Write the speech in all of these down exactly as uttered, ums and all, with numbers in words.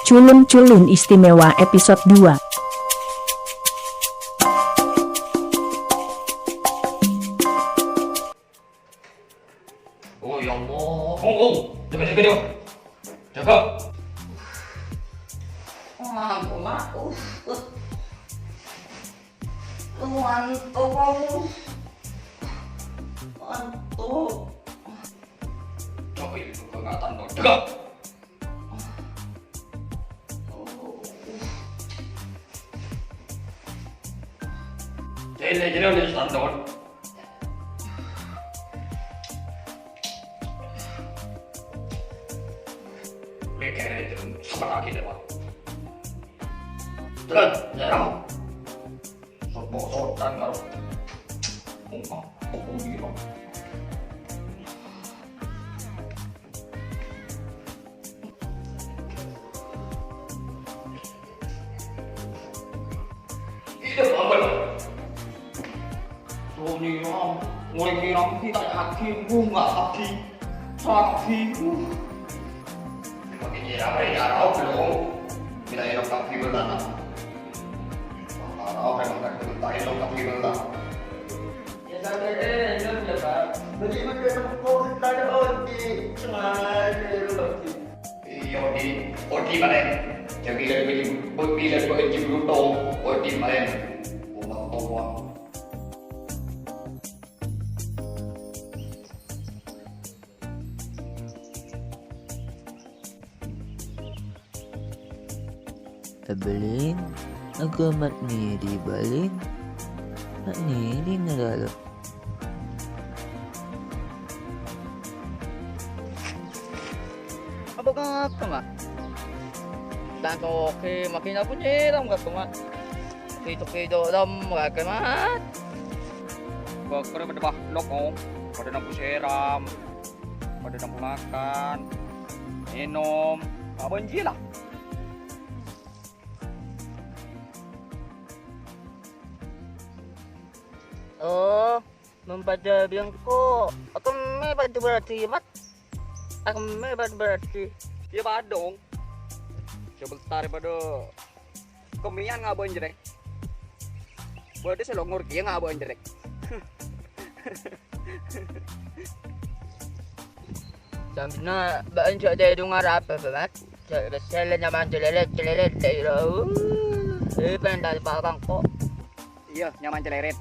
Culun-culun Istimewa episode dua. Oh, ya Allah. Oh, oh. Jaga, jaga, jaga. Wah, gua, uh, uh. Ngantuk aku. Ngantuk. Coba itu kengatan dong. Jaga. Jele, jele, udah standar. Mikir itu, sabar lagi deh, Pak. Jalan, jalan. Sot-, sotan karo. Ungkap, ungkap, ungkap. Ida abad. Sunyi ram, ngoreng ram, kita yakin bunga hati, sakit. Makin ya, apa ya, rau belum. Kita elok tapi bertanah. Rau memang tak kita elok tapi bertanah. Ya, sampai, eh, ya, ya, Pak. Bagaimana kalau kita ada odi? Sengaja odi. Iyâ, Di. Odi, Pak, eh. Jâ' bilâ, bilâ, bilâ, bilâ, bilâ, odi, Pak, eh. Omah, omah. Abâlin, aghâ' mat nèri, Bâlin? Mat nèri ngarâ lo? Apa kata, Mat? Tang toke, makin aku nyiram kata, Mat. Toke-toke doram, kata, Mat. Bakar pada pahlok, oh. Pada nampu seram. Pada nampu makan. Minum. Apa enji lah? Oh, mon padâ bi' engko', akemme padâ berarti, Mat. Akemme padâ berarti. Iyâ, padâ, Ong. Sabellunna padâ kemmeyan ngabâ'ân jârèya. Bâdâ sè longor kèya ngabâ'ân jârèya. Sampèyan bâ'ân jâ' tèdung arapa, Mat? Jâ' bessèlè nyaman celeret, celeret, celeret. Eh, pental pa' bangko. Iyâ, nyaman celeret.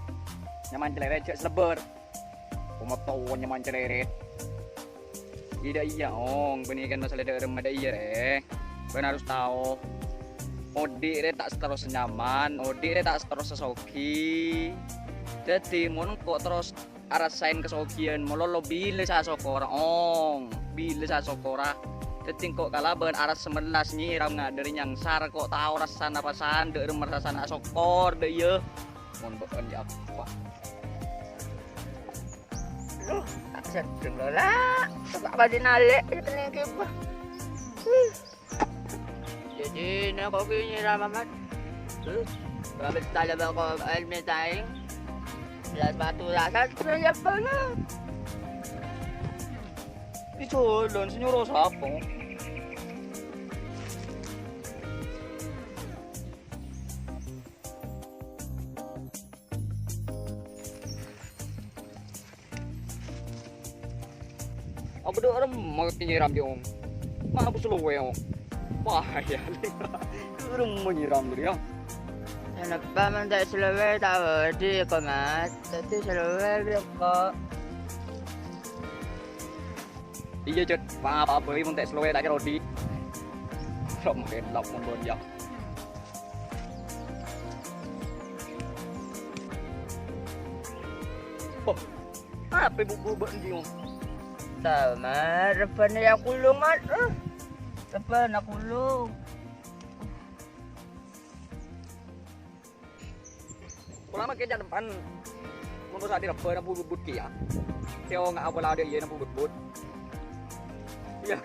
Nyaman celeret, jâ' salebbâr. Komo tao nyaman celeret. Iyâ, iyâ, Ong, bânnè kan masalah dâ' remma dâ' iyâ, rè. Bâ'ân harus tao. Odi' rè ta' saterrossa nyaman, odi' rè ta' saterrossa soghi. Dhâddhi, mon engko' terros arassaèn kasoghiyân malolo bilâ sasokora, Ong, bilâ sasokora. Dhâddhi engko' kalabân aras semellas nyiram nga' dâri nyangsar, ko' tao rassana pasan, dâ' remma rassana asokor, dâ' iyâ. Mon bâ'ân ya apa? Loh, ta' seddheng lo, La. Coba bâdhi nalè', ya, teneng kèba. Huh. Jadi, nè, kok gini, Rama, Mat? Huh? Habis tanya bako, eh, metaing. Lihat batu rasa, saya pernah. Ijo, don, senyum sapa? Abdhâ' remma nyiram, Jong. Ma' abdhâ' salowè, Jong. Wah, ya. Remma nyiram, Jong. Kenapa mon ta' salowè ta' odi', ko', Mat? Dhâddhi salowè, ko'. Iyâ, Jot. Pa-apa bhâi mon ta' salowè ta' kèra odi'. Remma kelap mon bonjak. Oh, apa bu-, bu-, bu-, ndi, Om? Tao, Mat, rebbhâna ya kulung, Mat. Eh, rebbhâna kulung. Pola makkè jhâ' tempan. Mon sa'at rebbhâna bu-, bu-, but kèya. Sè onga' pola dâ' iyâ na bu-, but-but. Iyâ.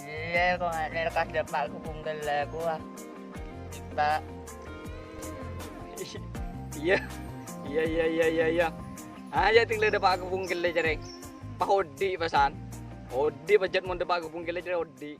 Iyâ, ko' ngerkas dâpa' ka bungkella, ko', ah. Dâpa'. Iyâ. Iyâ, iyâ, iyâ, iyâ, iyâ. Ayo, tinggal dâpa' ka bungkella, jârèng. Pas odi' pasan. Odi' pajhât mon dâpa' ghubung kèlè jârèya odi'.